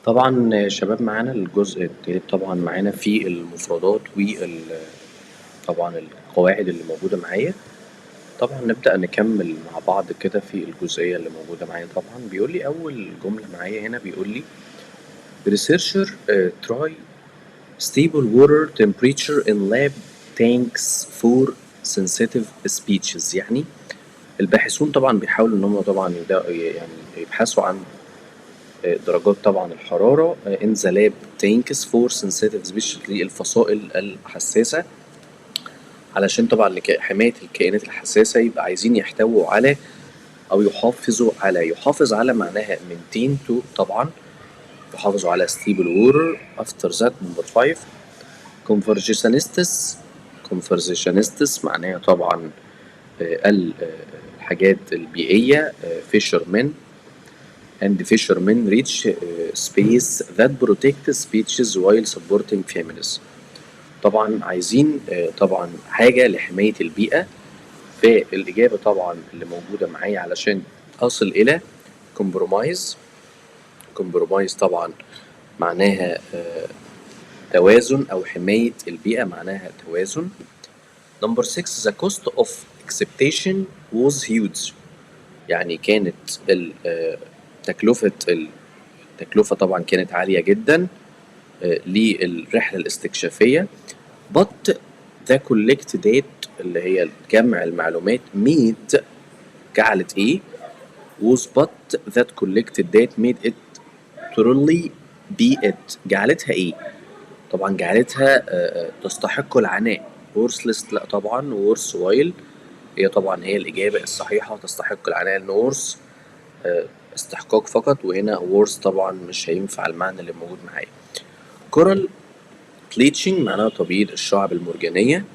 طبعا يا شباب، معانا الجزء التالت طبعا معانا في المفردات وال طبعا القواعد اللي موجودة معايا. طبعا نبدأ نكمل مع بعض كده في الجزئية اللي موجودة معايا. طبعا بيقول لي أول جملة معايا هنا، بيقول لي researcher try stable water temperature in lab tanks for sensitive species. يعني الباحثون طبعا بيحاولوا ان هم طبعا يبدأوا يعني يبحثوا عن درجات طبعا الحرارة in the lab tanks for sensitive species، للفصائل الحساسة، علشان طبعا حماية الكائنات الحساسة. يبقى عايزين يحتووا على أو يحافظوا على، يحافظ على معناها maintain to، طبعا يحافظوا على stable water. after that number 5، conservationists. conservationists معناها طبعا الحاجات البيئية. fishermen and fishermen reach space that protect species while supporting families. طبعا عايزين طبعا حاجة لحماية البيئة، فالإجابة طبعا اللي موجودة معايا علشان أصل إلى compromise. compromise طبعا معناها توازن، أو حماية البيئة معناها توازن. number 6، the cost of expedition was huge، يعني كانت تكلفة، التكلفة طبعا كانت عالية جدا للرحلة الاستكشافية، but the collect data اللي هي جمع المعلومات made، جعلت ايه؟ was but that collected data made it truly be it، جعلتها ايه؟ طبعا جعلتها تستحق العناء. worthless لا طبعا، worthwhile هي طبعا هي الإجابة الصحيحة. تستحق العناء لأن worth استحقاق فقط، وهنا worth طبعا مش هينفع المعنى اللي موجود معايا. coral bleaching معناها تبييض الشعب المرجانية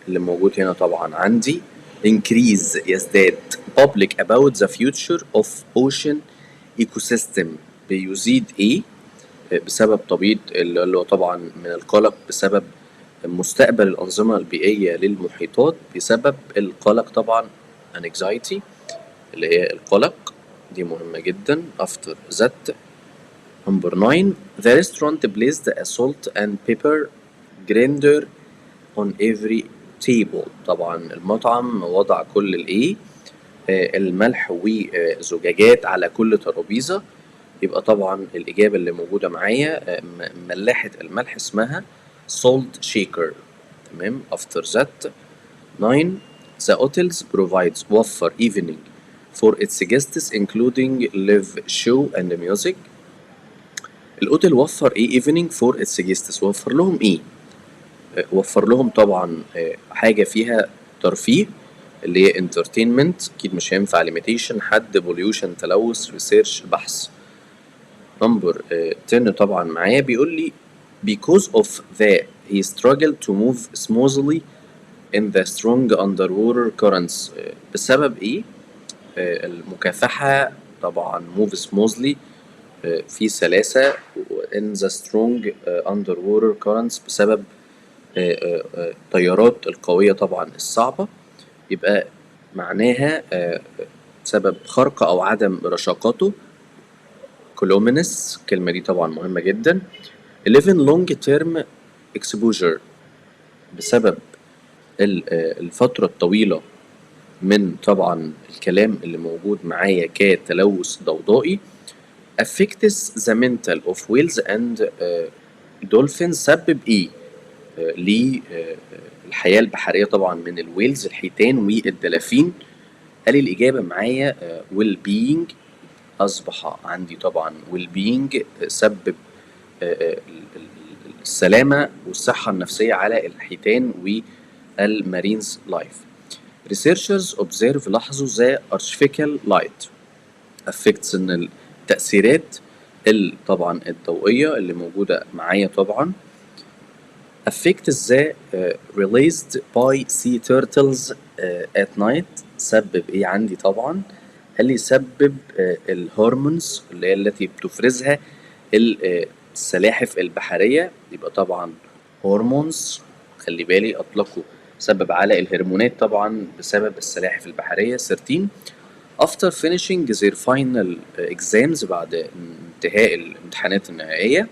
اللي موجود هنا طبعا عندي. increase يزداد public about the future of ocean ecosystem، بيزيد ايه بسبب تبييض اللي هو طبعا من القلق بسبب مستقبل الأنظمة البيئية للمحيطات؟ بسبب القلق طبعا anxiety اللي هي القلق، دي مهمة جدا. after that number 9، the restaurant placed a salt and pepper grinder on every table. طبعا المطعم وضع كل الايه؟ الملح وزجاجات على كل ترابيزة. يبقى طبعا الإجابة اللي موجودة معايا ملاحة الملح اسمها salt shaker، تمام. after that 9، the hotels provides وفر evening for its guests including live show and music. الاوتيل وفر ايه evening for its guests؟ وفر لهم ايه؟ وفر لهم طبعا حاجة فيها ترفيه اللي هي entertainment، اكيد مش هينفع limitation حد، pollution تلوث، research بحث. number 10 طبعا معايا بيقول لي because of the he struggled to move smoothly in the strong underwater currents. بسبب ايه؟ المكافحة طبعا move smoothly في سلاسة in the strong underwater currents، بسبب التيارات القوية طبعا الصعبة. يبقى معناها سبب خرق أو عدم رشاقته clumsiness، الكلمة دي طبعا مهمة جدا. 11، long term exposure، بسبب الفترة الطويلة من طبعا الكلام اللي موجود معايا كتلوث ضوضائي affects the mental of whales and dolphins، سبب ايه للحياة البحرية طبعا من ال whales الحيتان والدلافين؟ قال لي الإجابة معايا well being. أصبح عندي طبعا well being سبب السلامة والصحة النفسية على الحيتان وال marines life. researchers observe لاحظوا the artificial light affects، ان التأثيرات طبعا الضوئية اللي موجودة معايا طبعا affect the released by sea turtles at night، سبب ايه عندي؟ طبعا قال لي سبب ال hormones اللي هي التي بتفرزها السلاحف البحرية. يبقى طبعا hormones، خلي بالي، اطلقوا سبب على الهرمونات طبعا بسبب السلاحف البحرية. 13، after finishing their final exams، بعد انتهاء انتهاء الامتحانات النهائية.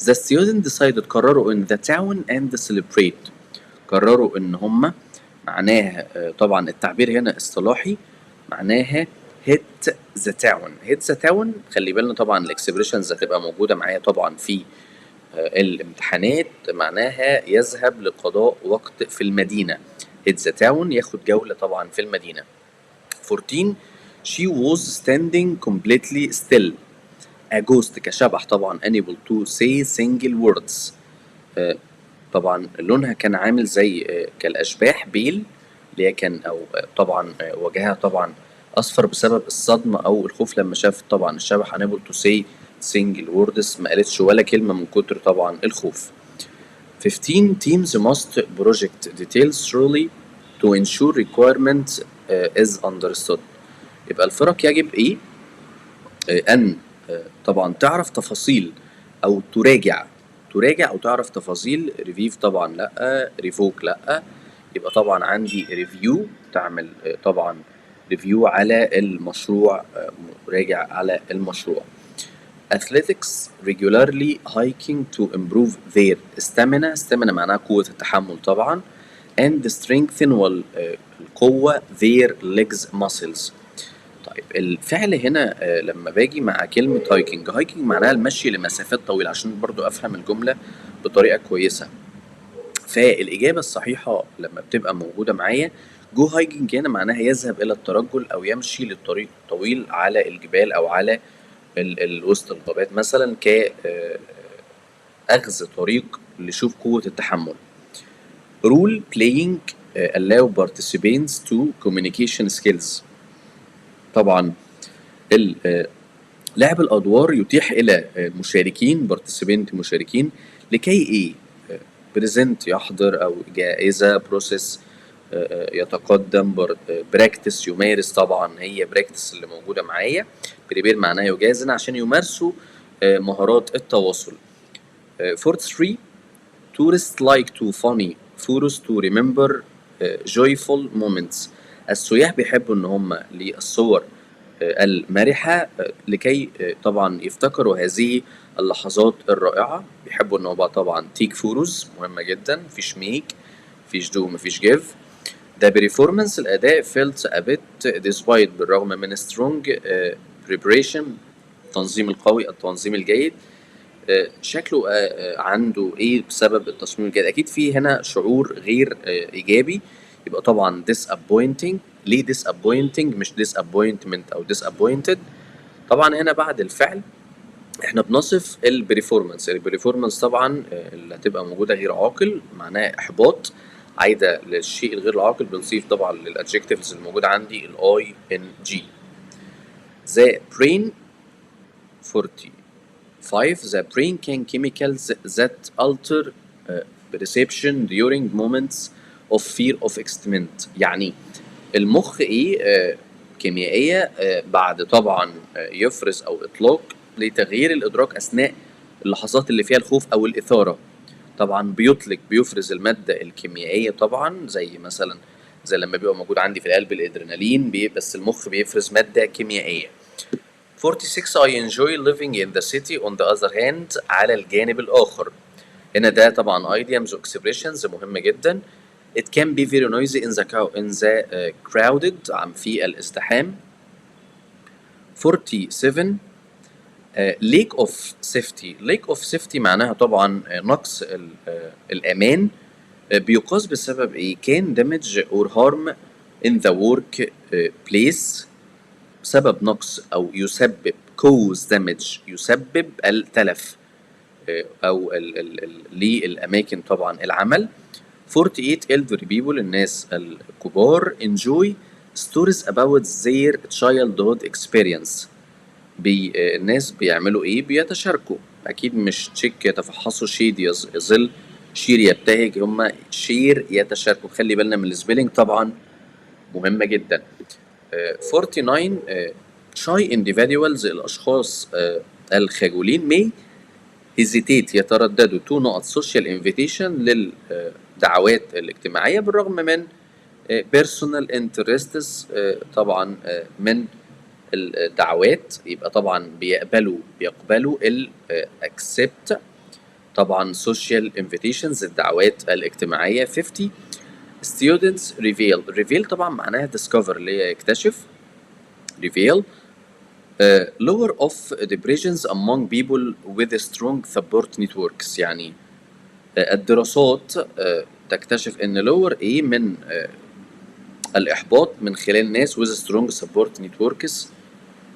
The student decided قرروا in the town and celebrate، قرروا ان هم معناها طبعا التعبير هنا اصطلاحي معناها hit the town. hit the town خلي بالنا طبعا ال expressions هتبقى موجودة معايا طبعا في الامتحانات، معناها يذهب لقضاء وقت في المدينة. hit the town ياخد جولة طبعا في المدينة. 14 she was standing completely still a ghost كشبح طبعا unable to say single words. طبعا لونها كان عامل زي كالأشباح، pale اللي هي كان أو طبعا وجهها طبعا أصفر بسبب الصدمة أو الخوف لما شافت طبعا الشبح. unable to say single words ما قالتش ولا كلمة من كتر طبعا الخوف. 15 teams must project details thoroughly to ensure requirement is understood. يبقى الفرق يجب ايه؟ ان طبعا تعرف تفاصيل او تراجع او تعرف تفاصيل. revive طبعا لا، revoke لا، يبقى طبعا عندي review، تعمل طبعا review على المشروع، راجع على المشروع. Athletics regularly hiking to improve their stamina. stamina معناها قوة التحمل طبعا، and strengthen والقوة their legs muscles. طيب الفعل هنا لما باجي مع كلمة hiking، hiking معناها المشي لمسافات طويلة، عشان برضو أفهم الجملة بطريقة كويسة. فالإجابة الصحيحة لما بتبقى موجودة معايا go hiking هنا معناها يذهب إلى الترجل أو يمشي للطريق طويل على الجبال أو على وسط الغابات مثلا، ك أخذ طريق لشوف قوة التحمل. role playing allow participants to communication skills. طبعا لعب الأدوار يتيح إلى المشاركين، participant مشاركين، لكي إيه؟ present يحضر أو جائزة، process يتقدم، practice يمارس، طبعا هي practice اللي موجودة معايا. prepare معناها يجهز عشان يمارسوا مهارات التواصل. 43 tourists like to funny photos to remember joyful moments. السياح بيحبوا ان هم للصور المرحة لكي طبعا يفتكروا هذه اللحظات الرائعة. بيحبوا ان هو طبعا take photos مهمة جدا، مفيش make، مفيش do، مفيش give. The performance الأداء felt a bit despite بالرغم من strong preparation التنظيم القوي، التنظيم الجيد. شكله عنده ايه بسبب التصميم الجيد؟ اكيد في هنا شعور غير ايجابي، يبقى طبعا disappointing. ليه disappointing مش disappointment او disappointed؟ طبعا هنا بعد الفعل احنا بنصف ال performance. ال performance طبعا اللي هتبقى موجوده غير عاقل معناها احباط، عايده للشيء الغير العاقل بنضيف طبعا لل adjectives الموجوده عندي ال ing. The brain 45 the brain can chemicals that alter perception during moments of fear of excitement. يعني المخ ايه كيميائية بعد طبعا يفرز او اطلاق لتغيير الادراك اثناء اللحظات اللي فيها الخوف او الاثارة؟ طبعا بيطلق، بيفرز المادة الكيميائية طبعا، زي مثلا زي لما بيبقى موجود عندي في القلب الادرينالين بس المخ بيفرز مادة كيميائية. 46 I enjoy living in the city on the other hand على الجانب الآخر. هنا ده طبعا idioms و expressions مهم جدا. It can be very noisy in the crowded عم في الازدحام. 47 lack of safety. lack of safety معناها طبعا نقص الأمان، بيقاس بسبب إيه؟ can damage or harm in the work place، بسبب نقص أو يسبب cause damage يسبب التلف أو ال ال ال للأماكن طبعا العمل. 48 elderly people الناس الكبار enjoy stories about their childhood experience. الناس بيعملوا ايه؟ بيتشاركوا اكيد، مش check يتفحصوا، shade يظل، cheer يبتهج، هما share يتشاركوا. خلي بالنا من ال spelling طبعا مهمة جدا. 49 shy individuals الاشخاص الخجولين may hesitate يترددوا to نقط social invitation للدعوات الاجتماعية بالرغم من personal interests، طبعا من الدعوات، يبقى طبعا بيقبلوا ال accept طبعا social invitations، الدعوات الاجتماعية. 50 students reveal، reveal طبعا معناها discover اللي هي يكتشف، reveal lower of depressions among people with strong support networks. يعني الدراسات تكتشف ان lower ايه من الإحباط من خلال ناس with strong support networks،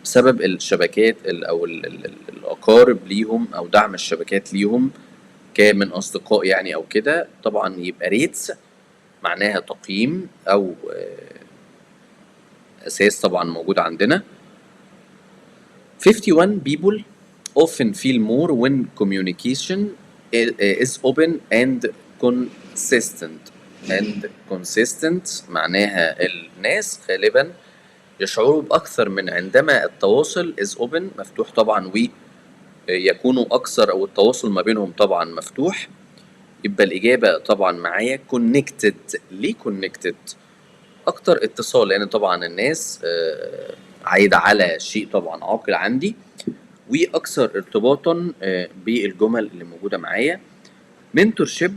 بسبب الشبكات أو الأقارب ليهم أو دعم الشبكات ليهم كمن أصدقاء يعني أو كده. طبعا يبقى rates معناها تقييم أو أساس طبعا موجود عندنا. 51 people often feel more when communication is open and consistent، and consistent معناها الناس غالبا يشعروا بأكثر من عندما التواصل is open مفتوح طبعا، ويكونوا أكثر أو التواصل ما بينهم طبعا مفتوح. يبقى الإجابة طبعا معايا connected. ليه connected؟ أكتر اتصال، لأن طبعا الناس عايدة على شيء طبعا عاقل عندي، وأكثر ارتباطا بالجمل اللي موجودة معايا. mentorship،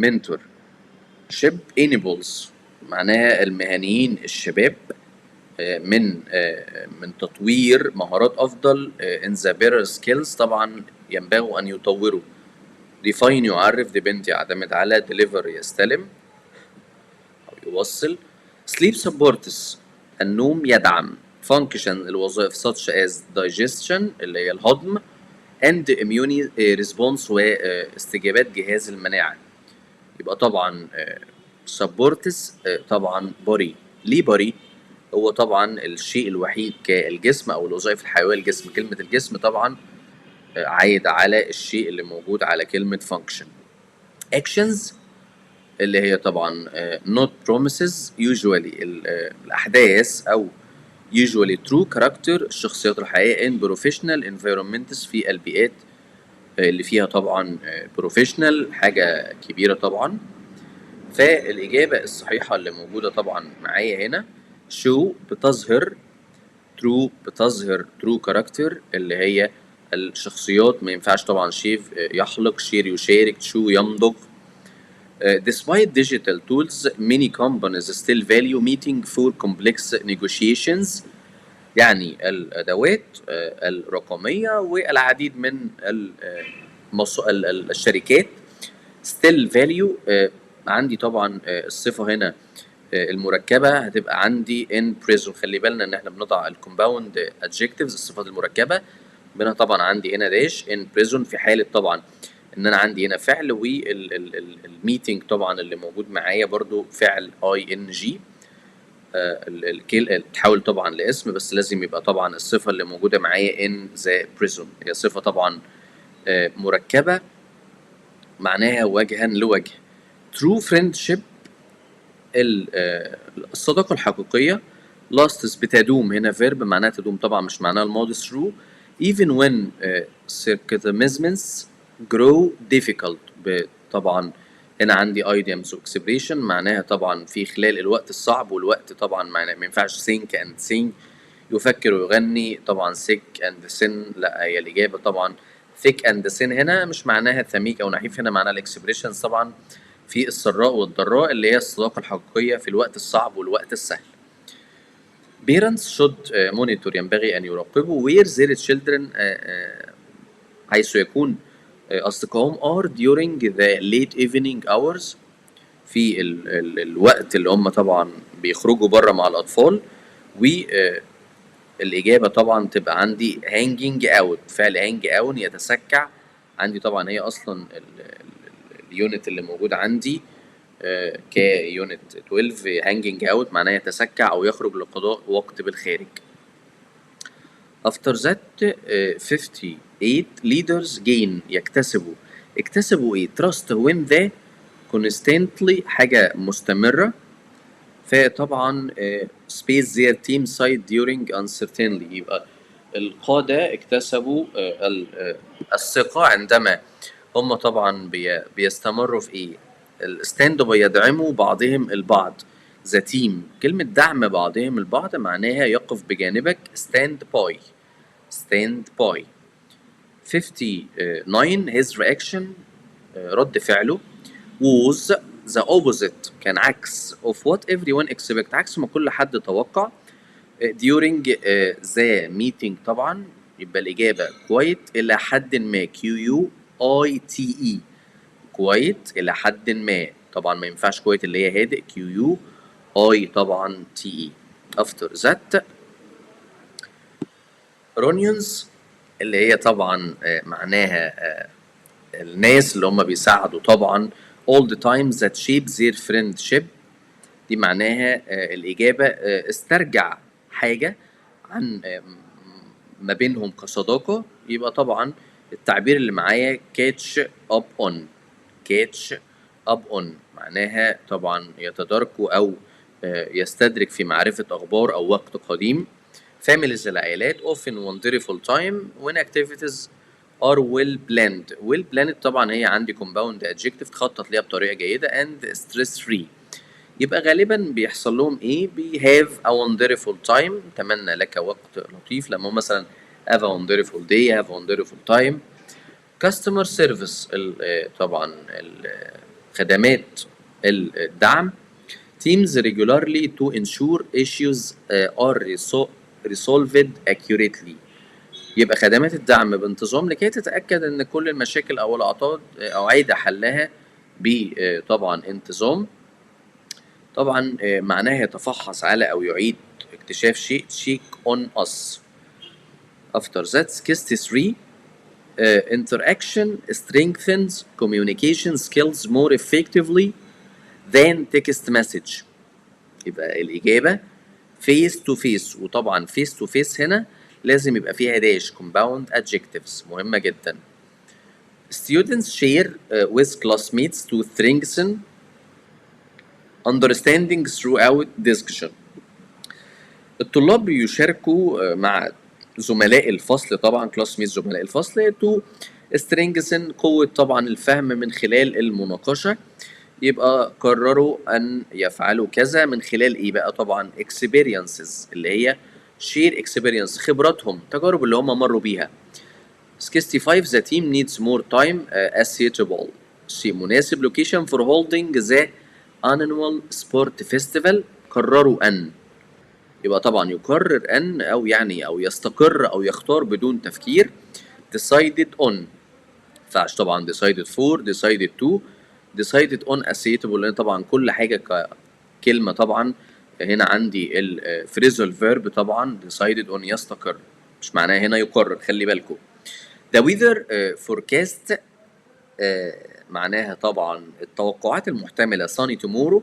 mentorship enables معناها المهنيين الشباب من تطوير مهارات أفضل in the better skills، طبعا ينبغي أن يطوروا. define يعرف، depend يعتمد على، deliver يستلم أو يوصل. sleep supports النوم يدعم function الوظائف such as digestion اللي هي الهضم and immune response واستجابات جهاز المناعة. يبقى طبعا supports طبعا body. ليه body؟ هو طبعا الشيء الوحيد كالجسم او الوظائف الحيوية للجسم. كلمة الجسم طبعا عايد على الشيء اللي موجود على كلمة function. actions اللي هي طبعا not promises usually الأحداث أو usually true character الشخصيات الحقيقية in professional environments في البيئات اللي فيها طبعا professional حاجة كبيرة طبعا. فالإجابة الصحيحة اللي موجودة طبعا معايا هنا show بتظهر true، بتظهر true character اللي هي الشخصيات. ما ينفعش طبعا shave يحلق، share يشارك، chew يمضغ. Despite digital tools, many companies still value meeting for complex negotiations. يعني الأدوات الرقمية والعديد من الشركات still value عندي طبعا الصفة هنا المركبة هتبقى عندي in person. خلي بالنا ان احنا بنضع ال compound adjectives الصفات المركبة منها طبعا عندي هنا dash in person في حالة طبعا ان انا عندي هنا فعل، وال meeting طبعا اللي موجود معايا برضو فعل ing. الكل تحول طبعا لاسم، بس لازم يبقى طبعا الصفة اللي موجودة معايا in the person هي صفة طبعا مركبة معناها وجها لوجه. true friendship الصداقة الحقيقية lasts بتدوم، هنا verb معناها تدوم طبعا مش معناها الماضي through even when circumstances grow difficult. طبعا هنا عندي idioms expression معناها طبعا في خلال الوقت الصعب والوقت طبعا معناها ما ينفعش think and sing يفكر ويغني، طبعا sick and thin لا، هي الإجابة طبعا thick and thin هنا مش معناها ثميك أو نحيف، هنا معناها ال expressions طبعا في السراء والضراء اللي هي الصداقة الحقيقية في الوقت الصعب والوقت السهل. Parents should monitor ينبغي أن يراقبوا where their children حيث يكون أصدقائهم are during the late evening hours في ال ال الوقت اللي هم طبعا بيخرجوا بره مع الأطفال. والإجابة طبعا تبقى عندي hanging out، فعل hang out يتسكع. عندي طبعا هي أصلا ال unit اللي موجود عندي ك unit 12 hanging out معناه يتسكع أو يخرج لقضاء وقت بالخارج. After that 58 leaders gain يكتسبوا، اكتسبوا ايه؟ trust when they constantly حاجة مستمرة، فطبعا space their team side during uncertainty. يبقى القادة اكتسبوا الثقة عندما هم طبعا بيستمروا في ايه؟ ال stand بيدعموا بعضهم البعض. the team. كلمة دعم بعضهم البعض معناها يقف بجانبك، stand by، stand by. 59 his reaction، رد فعله، was the opposite، كان عكس، of what everyone expect، عكس ما كل حد توقع، during the meeting. طبعا يبقى الإجابة quite إلى حد ما، QUITE، quite إلى حد ما. طبعا ما ينفعش quiet اللي هي هادئ، QUI طبعا TE. after that reunions اللي هي طبعا معناها الناس اللي هم بيساعدوا طبعا all the times that shape their friendship. دي معناها الإجابة استرجع حاجة عن ما بينهم كصداقة. يبقى طبعا التعبير اللي معايا catch up on، catch up on معناها طبعا يتداركوا أو يستدرك في معرفة أخبار أو وقت قديم. families العائلات often wonderful time when activities are well planned. well planned طبعا هي عندي compound adjective، تخطط ليها بطريقة جيدة، and stress free. يبقى غالبا بيحصل لهم ايه؟ بي have a wonderful time. اتمنى لك وقت لطيف، لما هو مثلا have a wonderful day، have a wonderful time. customer service طبعا خدمات الدعم teams regularly to ensure issues are resolved accurately. يبقى خدمات الدعم بانتظام لكي تتأكد ان كل المشاكل او الاعطال اعيد حلها طبعا انتظام. طبعا معناها يتفحص على او يعيد اكتشاف شيء، check on us. after that 63 interaction strengthens communication skills more effectively than text message. يبقى الإجابة face to face، وطبعا face to face هنا لازم يبقى فيها dash، compound adjectives مهمة جدا. students share with classmates to strengthen understanding throughout discussion. الطلاب بيشاركوا مع زملاء الفصل، طبعا classmates زملاء الفصل، to strengthen قوة طبعا الفهم من خلال المناقشة. يبقى قرروا أن يفعلوا كذا من خلال إيه بقى؟ طبعا experiences، اللي هي share experience، خبراتهم، تجارب اللي هم مروا بيها. 65 the team needs more time a suitable، شيء مناسب، location for holding the annual sport festival. قرروا أن، يبقى طبعا يقرر أن أو يعني أو يستقر أو يختار بدون تفكير، decided on. ينفعش طبعا decided for، decided to، decided on a suitable، لأن طبعا كل حاجة ككلمة طبعا هنا عندي ال phrasal verb. طبعا decided on يستقر، مش معناها هنا يقرر، خلي بالكم. the weather forecast معناها طبعا التوقعات المحتملة، sunny tomorrow،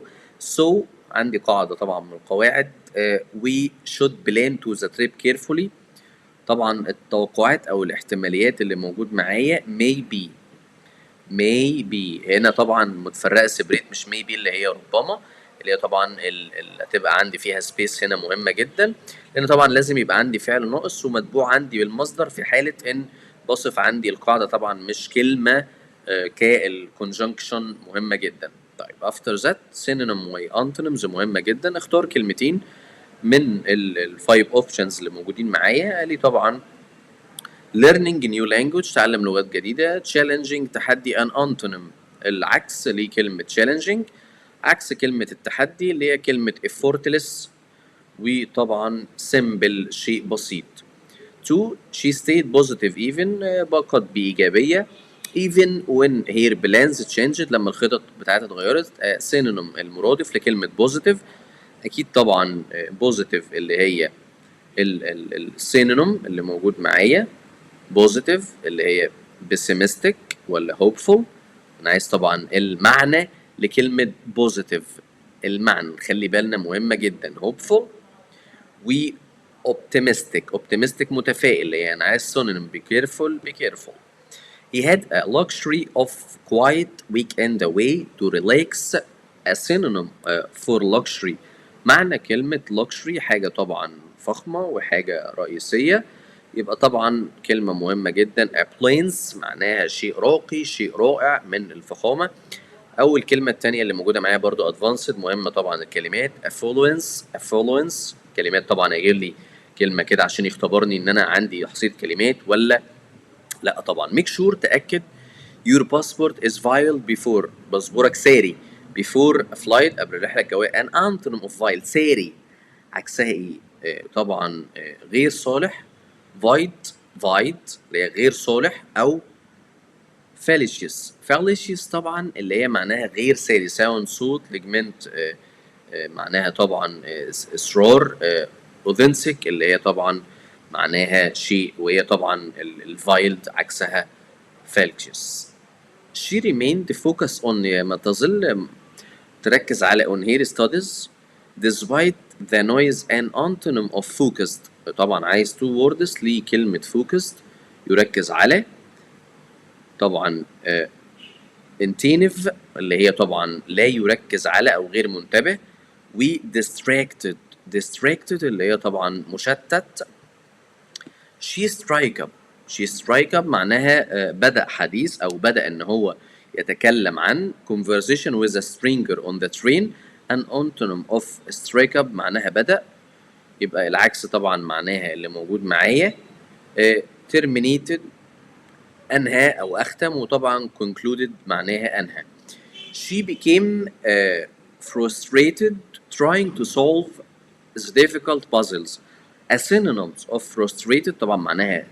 so عندي قاعدة طبعا من القواعد، we should plan to the trip carefully. طبعا التوقعات أو الاحتماليات اللي موجود معايا may be، may be هنا طبعا متفرقة separate، مش maybe اللي هي ربما، اللي هي طبعا اللي هتبقى عندي فيها space هنا مهمة جدا، لأن طبعا لازم يبقى عندي فعل ناقص ومتبوع عندي بالمصدر في حالة إن بصف عندي القاعدة، طبعا مش كلمة كال conjunction مهمة جدا. طيب، after that synonym و antonyms مهمة جدا. اختار كلمتين من ال five options اللي موجودين معايا. قال لي طبعا learning new language، تعلم لغات جديدة، challenging تحدي، an antonym العكس لكلمة challenging، عكس كلمة التحدي اللي هي كلمة effortless، وطبعا simple شيء بسيط. two she stayed positive even، بقت بإيجابية، even when her plans changed، لما الخطط بتاعتها اتغيرت. Synonym المرادف لكلمة positive، أكيد طبعا positive اللي هي ال synonym اللي موجود معايا positive اللي هي pessimistic ولا hopeful؟ أنا عايز طبعا المعنى لكلمة positive، المعنى خلي بالنا مهمة جدا، hopeful و optimistic. optimistic متفائل، يعني عايز synonym. be careful، be careful. he had a luxury of quiet weekend away to relax. a synonym for luxury، معنى كلمة luxury حاجة طبعا فخمة وحاجة رئيسية. يبقى طبعا كلمة مهمة جدا opulence معناها شيء راقي، شيء رائع من الفخامة. أول كلمة التانية اللي موجودة معايا برضو advanced، مهمة طبعا الكلمات. affluence، affluence كلمات طبعا هيجيب لي كلمة كده عشان يختبرني إن أنا عندي حصيلة كلمات ولا لا. طبعا make sure تأكد your passport is valid before، باسبورك ساري before a flight قبل الرحلة الجوية. an antonym of valid ساري عكسها ايه؟ طبعا غير صالح، void، void اللي هي غير صالح، او fallacious، fallacious طبعا اللي هي معناها غير ساري. sound صوت، ligament معناها طبعا اصرار، authentic اللي هي طبعا معناها شيء، وهي طبعا ال valid عكسها fallacious. she remained focused on، ما تظل تركز على on her studies despite the noise. an antonym of focused، طبعا عايز two words لكلمة focused يركز على. طبعا inattentive اللي هي طبعا لا يركز على أو غير منتبه، و distracted، distracted اللي هي طبعا مشتت. she strike up، she strike up معناها بدأ حديث أو بدأ إن هو يتكلم عن conversation with a stranger on the train. an antonym of strike up معناها بدأ، يبقى العكس طبعا معناها اللي موجود معايا terminated أنهى أو أختم، وطبعا concluded معناها أنهى. she became frustrated trying to solve the difficult puzzles. a synonyms of frustrated طبعا معناها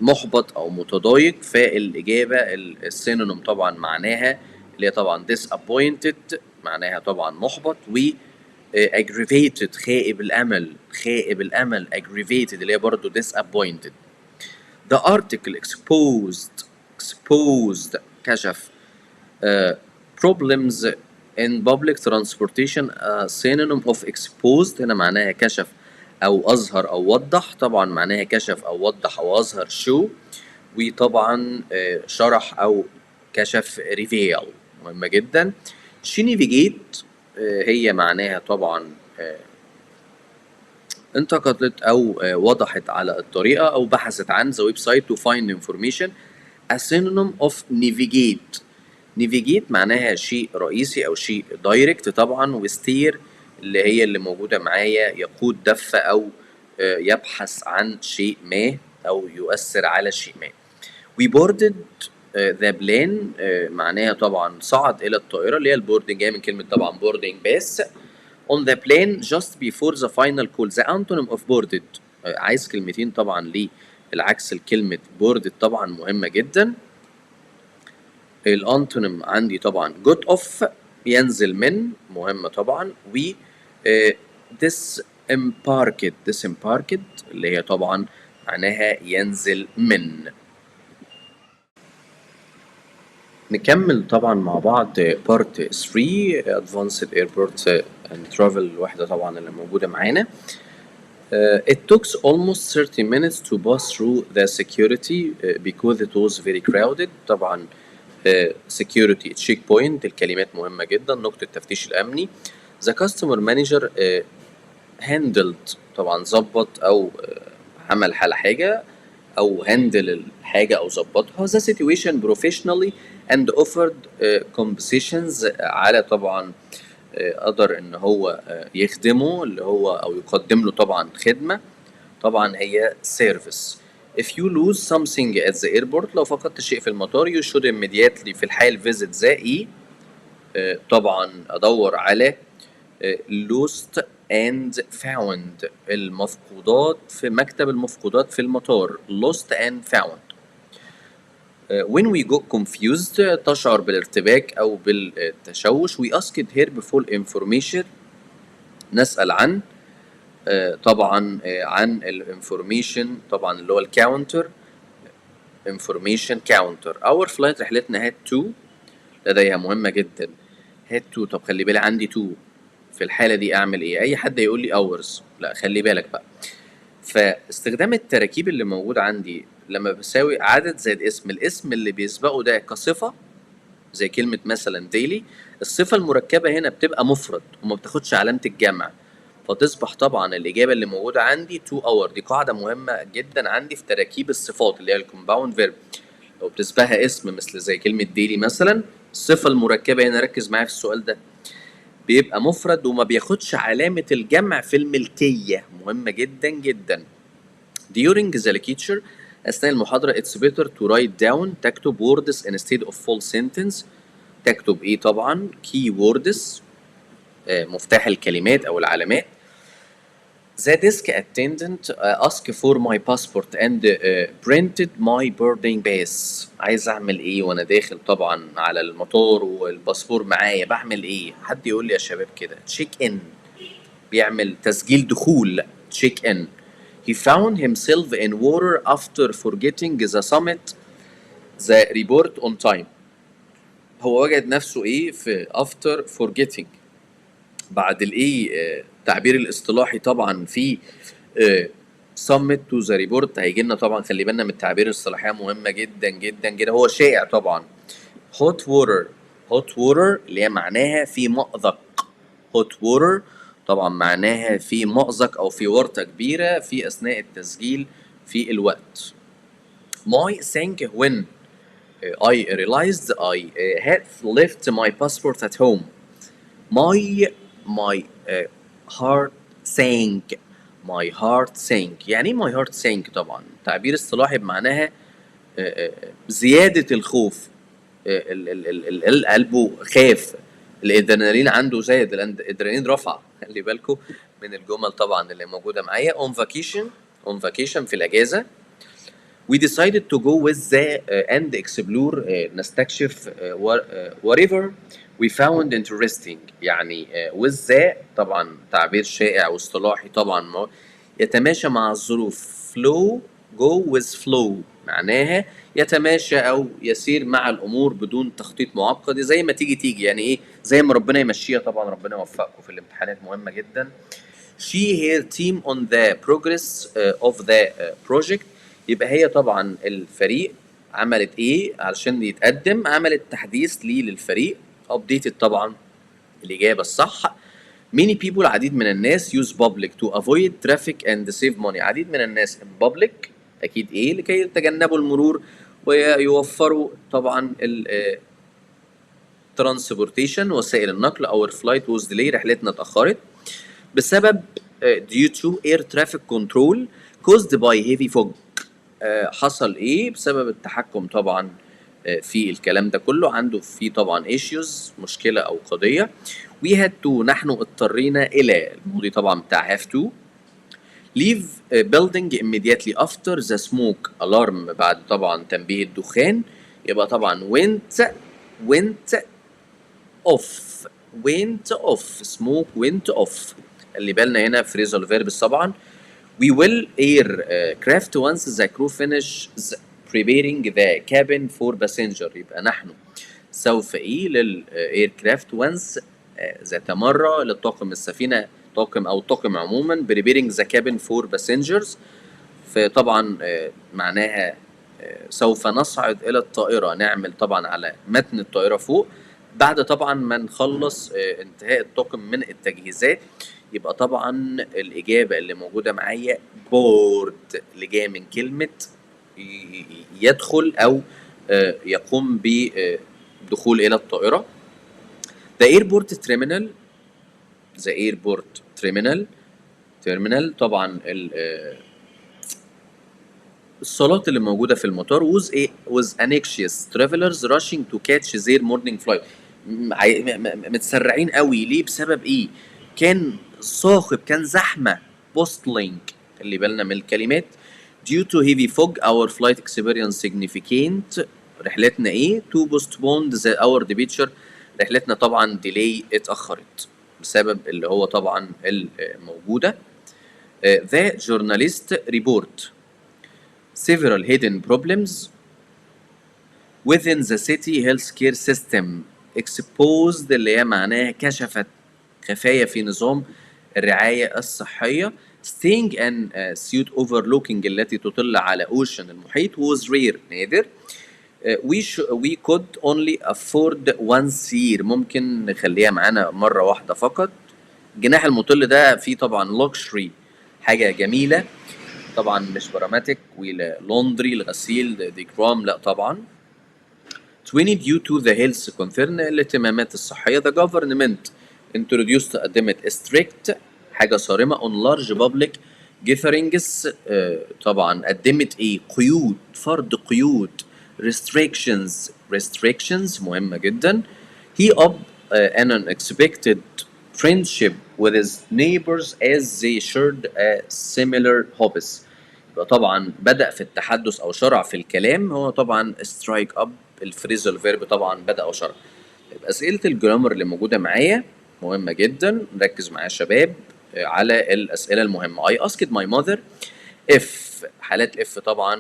محبط او متضايق، فالاجابه ال synonym طبعا معناها اللي هي طبعا disappointed معناها طبعا محبط، و aggravated خائب الامل، خائب الامل aggravated اللي هي برضه disappointed. the article exposed، exposed كشف problems in public transportation. a synonym of exposed هنا معناها كشف أو أظهر أو وضح، طبعا معناها كشف أو وضح أو أظهر show، وطبعا شرح أو كشف reveal مهمة جدا. she navigate هي معناها طبعا انتقلت أو وضحت على الطريقة أو بحثت عن the website to find information. a synonym of navigate، navigate معناها شيء رئيسي أو شيء direct طبعا، و steer اللي هي اللي موجودة معايا يقود دفة أو يبحث عن شيء ما أو يؤثر على شيء ما. we boarded the plane معناها طبعا صعد إلى الطائرة، اللي هي ال boarding جاية من كلمة طبعا boarding pass. on the plane just before the final call. the antonym of boarded، عايز كلمتين طبعا ليه العكس لكلمة boarded طبعا مهمة جدا. ال antonym عندي طبعا got off ينزل من، مهمة طبعا، و disembarked، disembarked اللي هي طبعا معناها ينزل من. نكمل طبعا مع بعض part 3 Advanced Airport and Travel، الوحدة طبعا اللي موجودة معانا. It took almost 30 minutes to pass through the security because it was very crowded. طبعا security checkpoint الكلمات مهمة جدا، نقطة التفتيش الأمني. The customer manager handled طبعا ظبط أو عمل على حاجة أو handle الحاجة أو ظبطها the situation professionally and offered compensations على طبعا قدر ان هو يخدمه اللي هو او يقدم له طبعا خدمه، طبعا هي service. if you lose something at the airport، لو فقدت شيء في المطار، you should immediately في الحال visit the ايه؟ طبعا ادور على lost and found، المفقودات في مكتب المفقودات في المطار، lost and found. When we got confused، تشعر بالارتباك أو بالتشوش، we asked helpful information، نسأل عن طبعا عن ال information طبعا اللي هو ال counter، information counter. our flight رحلتنا had to لديها، مهمة جدا had to. طب خلي بالي عندي to في الحالة دي أعمل إيه؟ أي حد يقول لي hours، لا خلي بالك بقى، فاستخدام التراكيب اللي موجود عندي لما بساوي عدد زائد اسم، الاسم اللي بيسبقه ده كصفة زي كلمة مثلا daily، الصفة المركبة هنا بتبقى مفرد وما بتاخدش علامة الجمع، فتصبح طبعا الإجابة اللي موجودة عندي to our. دي قاعدة مهمة جدا عندي في تراكيب الصفات اللي هي ال compound verb. لو بتسبقها اسم مثل زي كلمة daily مثلا، الصفة المركبة هنا ركز معايا في السؤال ده، بيبقى مفرد وما بياخدش علامة الجمع في الملكية، مهمة جدا جدا. During the lecture، أثناء المحاضرة، it's better to write down، تكتب words instead of full sentence، تكتب إيه؟ طبعا key words، مفتاح الكلمات أو العلامات. The desk attendant asked for my passport and printed my boarding pass. عايز اعمل ايه وانا داخل طبعا على المطار والباسبور معايا؟ بعمل ايه؟ حد يقول لي يا شباب كده. check in، بيعمل تسجيل دخول، check in. He found himself in water after forgetting the submit the report on time. هو وجد نفسه ايه في after forgetting، بعد الايه؟ التعبير الاصطلاحي طبعا في submit to the report هيجي لنا طبعا. خلي بالنا من التعابير الاصطلاحيه، مهمة جدا جدا جدا، هو شائع طبعا. hot water، hot water اللي هي معناها في مأزق. hot water طبعا معناها في مأزق او في ورطة كبيرة في اثناء التسجيل في الوقت. My sank when I realized I had left my passport at home. My heart sank، my heart sank. يعني ايه my heart sank؟ طبعا تعبير اصطلاحي بمعناها زيادة الخوف، قلبه خاف، الادرينالين عنده زاد، الادرينالين رفع. خلي بالكم من الجمل طبعا اللي موجودة معايا. on vacation، on vacation في الاجازة، we decided to go with the and explore، نستكشف whatever we found interesting. يعني with the طبعا تعبير شائع واصطلاحي طبعا يتماشى مع الظروف. flow، go with flow معناها يتماشى او يسير مع الامور بدون تخطيط معقد، زي ما تيجي تيجي، يعني ايه؟ زي ما ربنا يمشيها. طبعا ربنا يوفقكم في الامتحانات، مهمة جدا. she her team on the progress of the project. يبقى هي طبعا الفريق عملت ايه علشان يتقدم؟ عملت تحديث ليه للفريق، updated طبعا الإجابة الصح. many people، عديد من الناس، use public to avoid traffic and save money. عديد من الناس public أكيد إيه لكي يتجنبوا المرور ويوفروا طبعا ال transportation، وسائل النقل. our flight was delayed، رحلتنا اتأخرت بسبب due to air traffic control caused by heavy fog. حصل ايه بسبب التحكم طبعا في الكلام ده كله؟ عنده في طبعا issues، مشكلة او قضية. we had to، نحن اضطرينا الى، الماضي طبعا بتاع have to، leave building immediately after the smoke alarm، بعد طبعا تنبيه الدخان. يبقى طبعا went، went off، went off، smoke went off. اللي بالنا هنا phrasal verbs طبعا. we will air craft once the crew finishes preparing the cabin for passenger. يبقى نحن سوف ايه لل aircraft once، ذات مرة لطاقم السفينة، طاقم او الطاقم عموما، preparing the cabin for passengers. فطبعا معناها سوف نصعد الى الطائرة، نعمل طبعا على متن الطائرة فوق، بعد طبعا ما نخلص انتهاء الطاقم من التجهيزات. يبقى طبعا الإجابة اللي موجودة معايا board، اللي جاية من كلمة يدخل أو يقوم بدخول إلى الطائرة. The airport terminal، the airport terminal، terminal طبعا الصالات اللي موجودة في المطار، was a was anxious travelers rushing to catch their morning flight. متسرعين قوي ليه؟ بسبب ايه؟ كان صاخب، كان زحمة، bustling. خلي بالنا من الكلمات. due to heavy fog our flight experienced significant، رحلتنا ايه؟ to postpone the our departure. رحلتنا طبعا delay، اتأخرت بسبب اللي هو طبعا الموجودة. The journalist report several hidden problems within the city healthcare system. exposed اللي هي معناها كشفت خفايا في نظام الرعاية الصحية. staying in a suite overlooking، التي تطل على ocean، المحيط، was rare، نادر. We could only afford once year، ممكن نخليها معانا مرة واحدة فقط. الجناح المطل ده فيه طبعا luxury، حاجة جميلة. طبعا مش pragmatic، ولا laundry الغسيل، decorum لا طبعا. 20 due to the health concern الاهتمامات الصحية، the government introduced قدمت strict حاجة صارمة on large public gatherings. طبعا قدمت ايه؟ قيود، فرض قيود، restrictions. restrictions مهمة جدا. he up an unexpected friendship with his neighbors as they shared a similar hobbies. يبقى طبعا بدأ في التحدث أو شرع في الكلام، هو طبعا strike up ال phrasal verb، طبعا بدأ أو شرع. يبقى أسئلة ال grammar اللي موجودة معايا مهمة جدا، ركز معايا يا شباب على الأسئلة المهمة. I asked my mother if، حالات if طبعا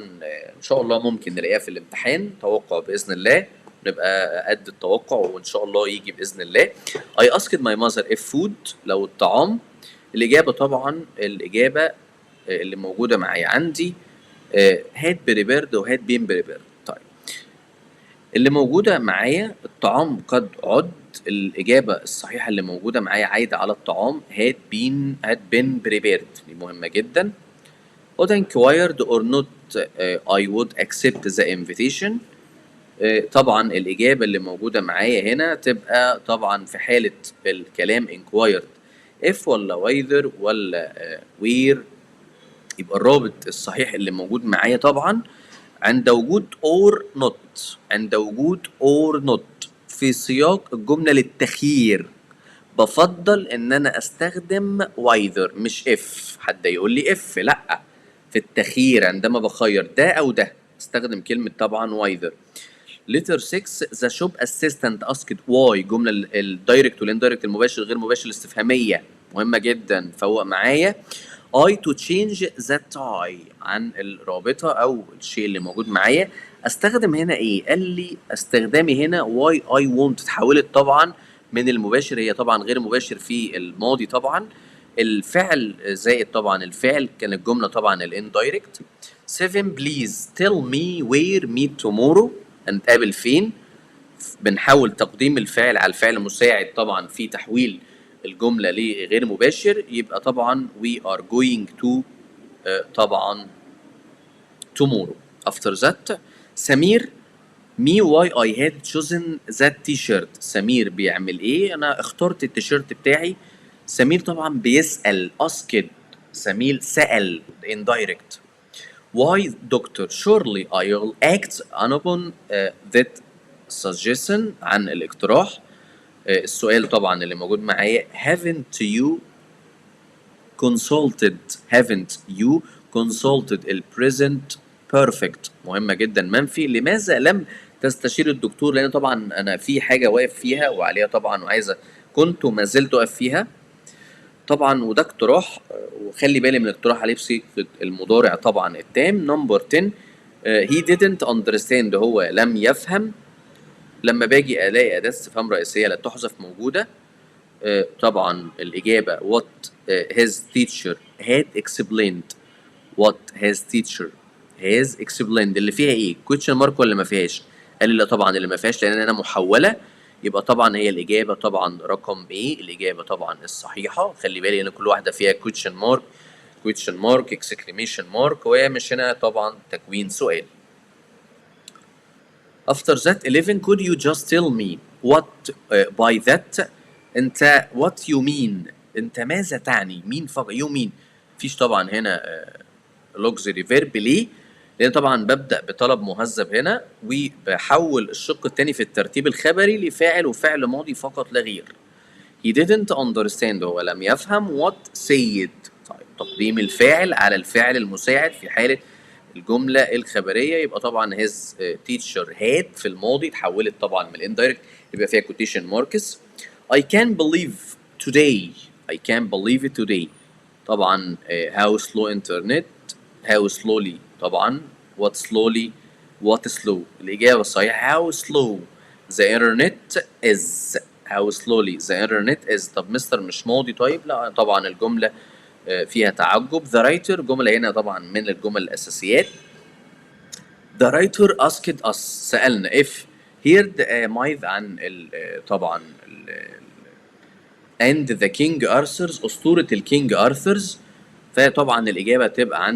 إن شاء الله ممكن نلاقيها في الامتحان، توقع بإذن الله نبقى قد التوقع وإن شاء الله يجي بإذن الله. I asked my mother if food لو الطعام، الإجابة طبعا الإجابة اللي موجودة معايا عندي had prepared و had been prepared. طيب اللي موجودة معايا الطعام قد عد، الإجابة الصحيحة اللي موجودة معايا عايدة على الطعام had been prepared، دي مهمة جدا. What inquired or not I would accept the invitation. طبعا الإجابة اللي موجودة معايا هنا تبقى طبعا في حالة الكلام inquired if ولا whether ولا where. يبقى الرابط الصحيح اللي موجود معايا طبعا عند وجود or not، عند وجود or not في سياق الجملة للتخيير بفضل ان انا استخدم whether مش if. حد يقول لي if، لا، في التخيير عندما بخير ده او ده استخدم كلمة طبعا whether. letter 6 the shop assistant asked why، جملة ال direct وال indirect، المباشر غير مباشر، الاستفهامية مهمة جدا، فوق معايا. I to change the tie عن الرابطة أو الشيء اللي موجود معايا، استخدم هنا إيه؟ قال لي استخدامي هنا why I want اتحولت طبعا من المباشر، هي طبعا غير مباشر في الماضي، طبعا الفعل زائد طبعا الفعل كان الجملة طبعا ال indirect. 7 please tell me where meet tomorrow، هنتقابل فين؟ بنحاول تقديم الفاعل على الفعل المساعد طبعا في تحويل الجملة لغير مباشر، يبقى طبعا we are going to طبعا tomorrow. after that سمير me why I had chosen that t-shirt. سمير بيعمل ايه؟ انا اخترت التيشيرت بتاعي. سمير طبعا بيسأل، asked، سمير سأل indirect. why doctor surely I will act upon that suggestion عن الاقتراح. السؤال طبعا اللي موجود معايا haven't you consulted، haven't you consulted ال present perfect مهمة جدا، منفي، لماذا لم تستشير الدكتور؟ لأن طبعا أنا في حاجة واقف فيها وعليها طبعا وعايزة كنت وما زلت واقف فيها طبعا، وده اقتراح وخلي بالي من الاقتراح عليه بصيغة المضارع طبعا التام. number 10 he didn't understand هو لم يفهم. لما باجي الاقي اداه استفهام رئيسيه لا تحذف موجوده، طبعا الاجابه what his teacher had explained. what his teacher has explained اللي فيها ايه؟ question mark ولا ما فيهاش؟ قال لي لا طبعا اللي ما فيهاش لان انا محوله، يبقى طبعا هي الاجابه طبعا رقم ايه؟ الاجابه طبعا الصحيحه. خلي بالي ان كل واحده فيها question mark، question mark، exclamation mark، وهي مش هنا طبعا تكوين سؤال. After that 11 could you just tell me what by that، انت what you mean، انت ماذا تعني، mean فقط، you mean، مفيش طبعا هنا auxiliary verb. ليه؟ لان طبعا ببدا بطلب مهذب هنا وبحول الشق الثاني في الترتيب الخبري لفاعل وفعل ماضي فقط لا غير. He didn't understand هو لم يفهم what said. طيب تقديم الفاعل على الفعل المساعد في حالة الجملة الخبرية، يبقى طبعا his teacher had في الماضي اتحولت طبعا من ال indirect يبقى فيها quotation marks. I can believe today، I can believe it today طبعا how slow internet، how slowly طبعا what slowly، what slow. الإجابة الصحيحة how slow the internet is، how slowly the internet is. طب مستر مش ماضي؟ طيب لا طبعا الجملة فيها تعجب. the writer جملة هنا طبعا من الجمل الأساسيات. the writer asked us سألنا if heard a myth عن ال طبعا ال and the King Arthur's أسطورة ال King Arthur's. فطبعا الإجابة تبقى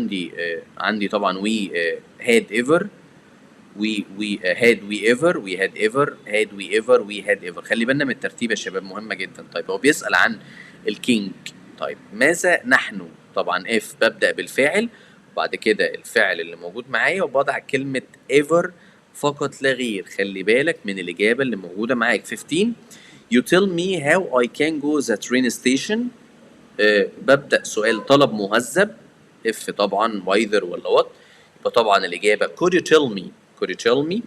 عندي طبعا we had ever، we had we ever، we had ever، had we ever، we had ever. خلي بالنا من الترتيب يا شباب، مهمة جدا. طيب هو بيسأل عن ال king. طيب ماذا نحن؟ طبعا if ببدأ بالفاعل وبعد كده الفعل اللي موجود معايا وبضع كلمة ever فقط لا غير. خلي بالك من الإجابة اللي موجودة معاك. 15 you tell me how I can go the train station. ببدأ سؤال طلب مهذب، if طبعا whether ولا what، يبقى طبعا الإجابة could you tell me، could you tell me.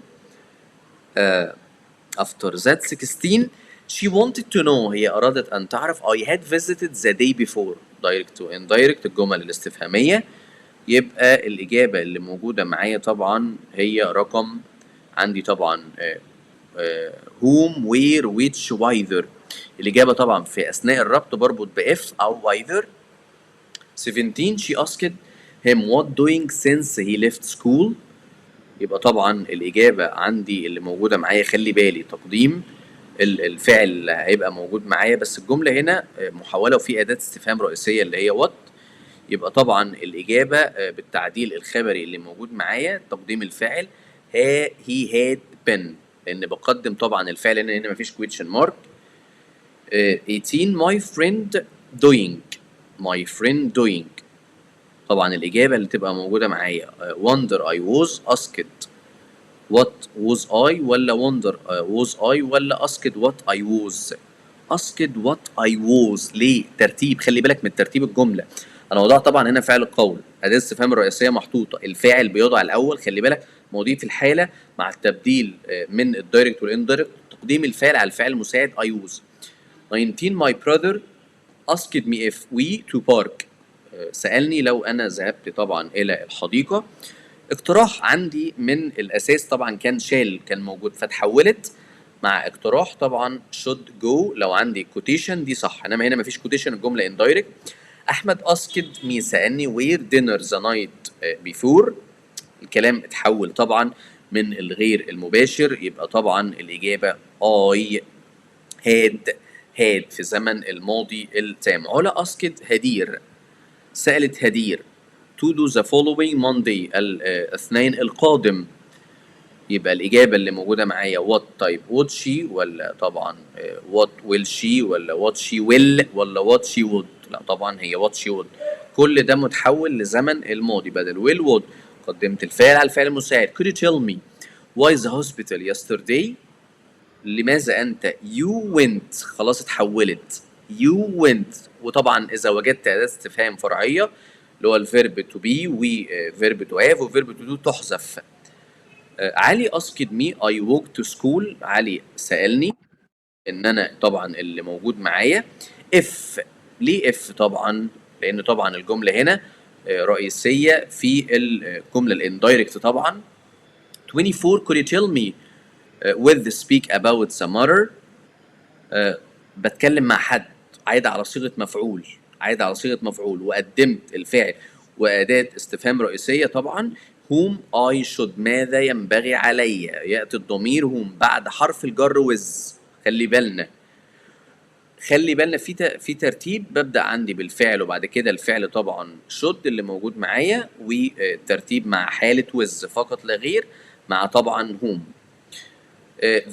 After that 16 she wanted to know، هي أرادت أن تعرف I had visited the day before، direct to indirect الجمل الاستفهامية، يبقى الإجابة اللي موجودة معايا طبعا هي رقم عندي طبعا whom where which whether. الإجابة طبعا في أثناء الربط بربط ب if أو whether. 17 she asked him what doing since he left school، يبقى طبعا الإجابة عندي اللي موجودة معايا، خلي بالي تقديم الفعل هيبقى موجود معايا، بس الجملة هنا محولة وفي أداة استفهام رئيسية اللي هي what، يبقى طبعا الإجابة بالتعديل الخبري اللي موجود معايا تقديم الفاعل he had been، لأن بقدم طبعا الفعل هنا مفيش question mark. 18 my friend doing، my friend doing، طبعا الإجابة اللي تبقى موجودة معايا wonder I was asked what was I ولا wonder was I ولا asked what I was. asked what I was ليه؟ ترتيب، خلي بالك من ترتيب الجملة. أنا وضعت طبعا هنا فعل القول، أداة استفهام الرئيسية محطوطة، الفاعل بيوضع الأول، خلي بالك مواضيع في الحالة مع التبديل من ال direct وال indirect، تقديم الفاعل على الفاعل المساعد I was. 19 my brother asked me if we to park، سألني لو أنا ذهبت طبعا إلى الحديقة. اقتراح عندي من الأساس طبعا كان shall كان موجود فتحولت مع اقتراح طبعا should go، لو عندي quotation دي صح، انما هنا مفيش quotation، الجملة indirect. احمد asked me سألني where dinner the night before، الكلام اتحول طبعا من الغير المباشر، يبقى طبعا الإجابة I had had في زمن الماضي التام. علا asked هدير، سألت هدير to do the following Monday الاثنين القادم، يبقى الإجابة اللي موجودة معايا what. طيب would she ولا طبعا what will she ولا what she will ولا what she would؟ لا طبعا هي what she would. كل ده متحول لزمن الماضي، بدل will would قدمت الفاعل على الفعل المساعد. could you tell me why the hospital yesterday، لماذا أنت you went، خلاص اتحولت you went. وطبعا إذا وجدت أداة استفهام فرعية اللي هو ال verb to be و verb to have و verb to do تحذف. علي asked me I walk to school، علي سألني إن أنا طبعا اللي موجود معايا if، ليه if؟ طبعا لأن طبعا الجملة هنا رئيسية في الجملة ال indirect طبعا. 24 could you tell me with speak about the matter، بتكلم مع حد عايد على صيغة مفعول، عايد على صيغة مفعول وقدمت الفاعل وأداة استفهام رئيسية طبعا whom I should، ماذا ينبغي علي، يأتي الضمير whom بعد حرف الجر with. خلي بالنا، خلي بالنا في ترتيب، ببدأ عندي بالفعل وبعد كده الفعل طبعا should اللي موجود معايا، وترتيب مع حالة with فقط لا غير مع طبعا whom.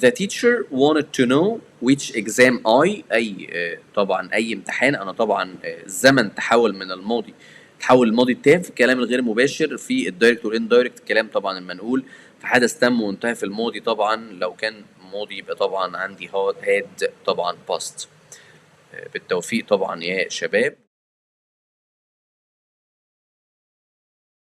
The teacher wanted to know which exam I أي طبعا أي امتحان أنا طبعا الزمن تحول من الماضي، تحول الماضي التام في الكلام الغير مباشر في ال direct وال indirect، الكلام طبعا المنقول في حدث تم وانتهى في الماضي، طبعا لو كان ماضي يبقى طبعا عندي had طبعا past. بالتوفيق طبعا يا شباب.